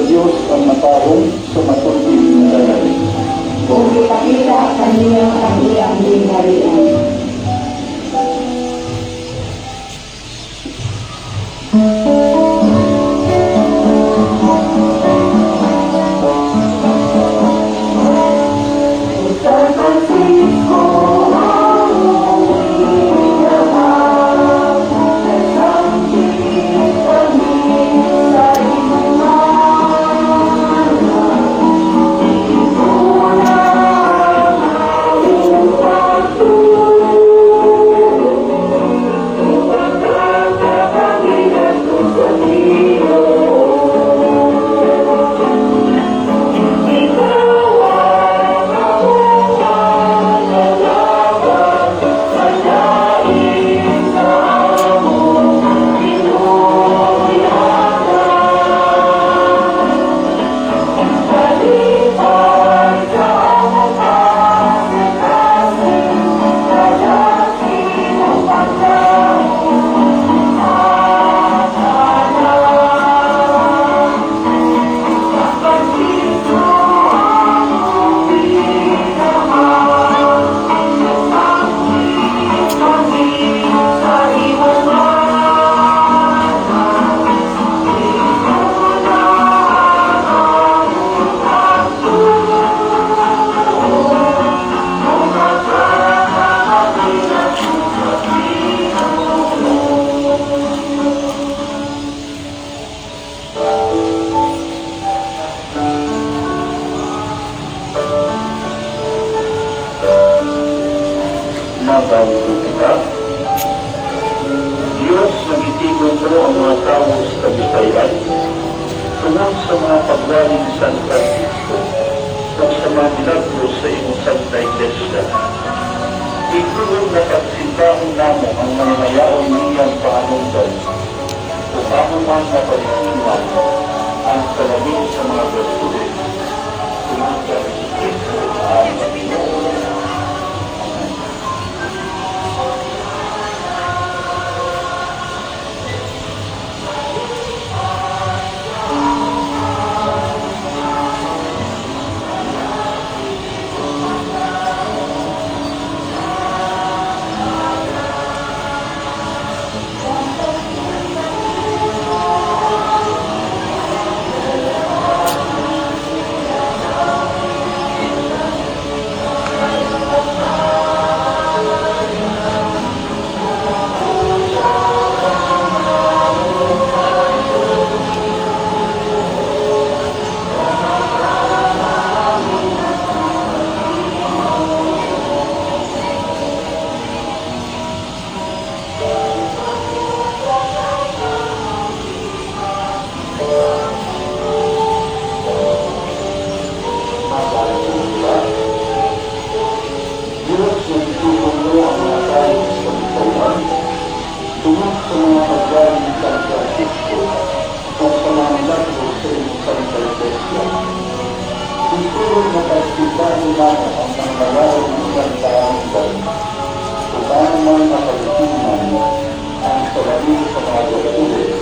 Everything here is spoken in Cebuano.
Dios ang matarong sa matuod nga dayay. Ug ipakita kaniya ang iyang gingharian. San Francisco, among minamahal, nagsangkit kami sa imong mana. Ikaw na ang among pagtuo, upang kami ngadto sa Ginoo. Ikaw ang among kalaban sa lain sa among Ginoo. Kalipay sa among kasing-kasing, sa imong paglaom sa tanan. San Francisco, among minamahal, nagsangkit kami sa imong mana. Ikaw na ang among pagtuo, kami ngadto sa Ginoo. Mabanto kita. Diyos, nagitigon mo ang mga tao sa kabisayaan tungod sa mga pagwali ni San Francisco ug sa mga milagro sa imong Santa Iglesia. Ituon na pagsimbahon namo ang mga mayaon niyang panganungdan ug amo man mapalikiman ang salamin sa mga bertudes tungod kang Jesucristo ang Ginoo. Amen. Mabanto kita. Diyos, nagtutulong mo ang mga tao sa kabisayaan tungod sa mga pagwali ni San Francisco ug sa mga milagro sa imong Santa Iglesia. Itulong na pagsimbahon namo ang mga mayaon niyang panganungdan ug amo man mapalikiman ang salamin sa mga bertudes.